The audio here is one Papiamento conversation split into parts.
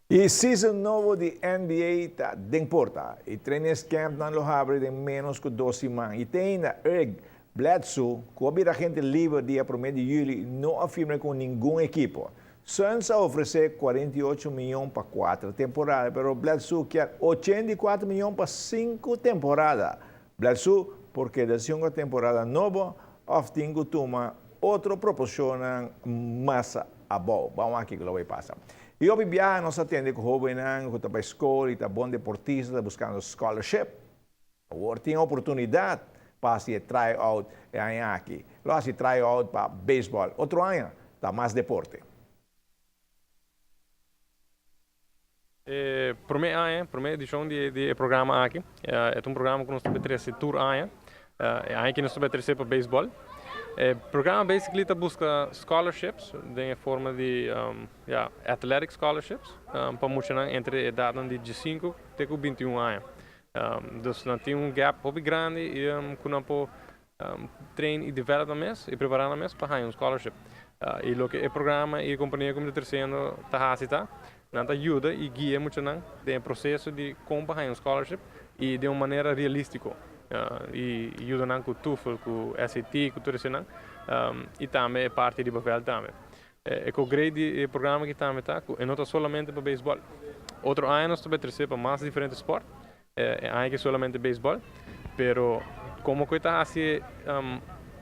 E season nobo di NBA ta den porta. E training camp nan lo habri den menos cu 2 siman. Y tin Eric Bledsoe, cu a agente liber dia 1 di juli, no a firma cu ningun ekipo. Suns a ofrece 48 miyon pa 4 temporada, pero Bledsoe kier 84 miyon pa 5 temporada. Bledsoe, por keda sin un temporada nobo, of tin cu tuma otro proporcion mas abou. Ban aki loke ta bay pasa. Y hopi biaha nos ta tende cu hoben cu ta na scol y ta bon deportista, ta buscando scholarship. Awor tin oportunidad pa haci try out aki. Lo haci try out pa baseball. Otro aña, ta mas deporte. E prome aña, prome edicion di programa aki. E un programa cu nos ta trece tur aña. E aña aki nos ta trece pa baseball. E programa basically ta busca scholarships den forma di yeah, athletic scholarships pa mucha entre edad di 5 te 21 aña. Dus nan tin un gap hopi grandi y cu nan por train y develop mes y prepara mes pa un scholarship. Y loke e programa y e compania cu ta treciendo ta haci ta, nan ta yuda y guia mucha nan den proceso di con pa un scholarship y di un manera realistico. Y yuda nan cu TOEFL, cu SAT, cu tur esey y tambe parti di papel tambe. E cu great e programa cu tambe ta, e no ta solamente pa baseball. Otro aña nos tambe ta trece pa mas diferente sport. E aña aki solamente baseball, pero como cu ta asina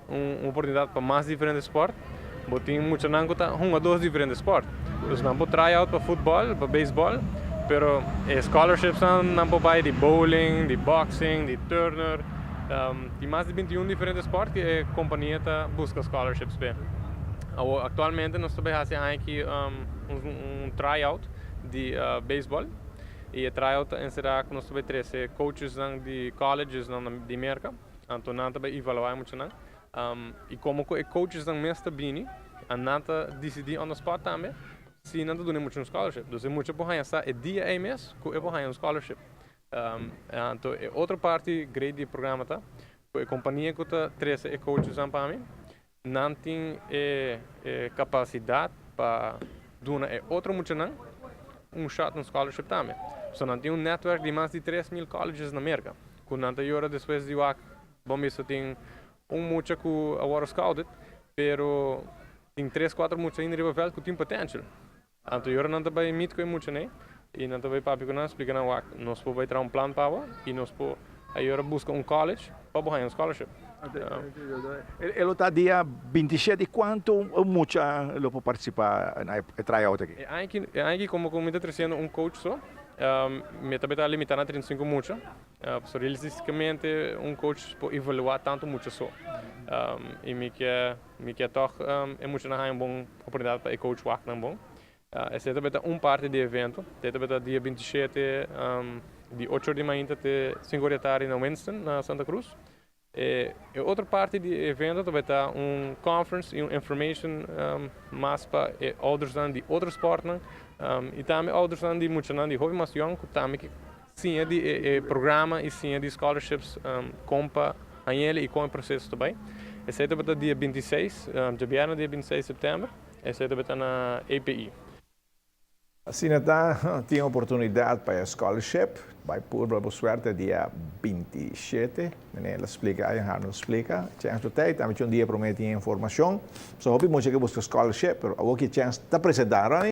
un oportunidad pa mas diferente sport, bo tin mucha nan cu ta hunga dos diferente sport. Dus nan por try out pa futbol, pa baseball, pero e scholarships nan por bay di bowling, di boxing, di turner, tin mas di 21 diferente sport cu e compania ta busca scholarships p'e. Actualmente nos ta haciendo aki un tryout di baseball y e tryout ta encera cu nos ta trece coaches di colleges di Merca, anto nan ta evalua mucha nan. Y como e coaches nan mes ta bini, nan ta dicidi on the spot tambe, si nan ta duna mucha un scholarship. Dus mucha por haya e dia ey mes, cu e por haya un scholarship. Anto, e otro parti great di programa ta, e compania cu ta trece e coaches pa mi, nan tin e capacidad pa duna e otro mucha nan un shot, un scholarship tambe. So nan tin un network di mas di 3 mil colleges na Merca. Cu nan ta yora despues di wak, bon bisto tin un mucha cu awor scouted, pero tin 3, 4 mucha ainda riba veld cu tin potential. Anto yora nan ta bay meet cu e mucha ne, y nan ta bay papia cu nan, explica nan wak, nos por bay traha un plan pa bo, y nos por ayora busca un college pa bo un scholarship. E ta dia 27, cuanto mucha lo por participa na e tryout aki? E como mi ta treciendo un coach so, mi tambe ta limita na 35 mucha. So realisticamente un coach por evalua tanto mucha so. Y mi kier toch e mucha nan un bon oportunidad pa e coach wak nan bon. Esey tambe ta un parti di evento. Esey tambe ta dia 27 di 8 or di mainta te 5 or di atardi na Winston, na Santa Cruz. E otro parti di evento tambe ta un conference y un information mas pa ouders di otro sport y tambe ouders di mucha di hopi mas young tambe cu siña di e programa y siña di scholarships con pa hay'e y con e proceso tambe. Esey tambe ta dia 26, diabierna dia 26 di september. Esey tambe ta na API. Asina ta, tin oportunidad pa scholarship, bay purba bo suerte dia 27, el a splica, ey a splica, chance pa tey, tambe un dia prome tin informacion, so hopi mucha cu busca scholarship, pero awor cu chance ta presenta, Ronnie?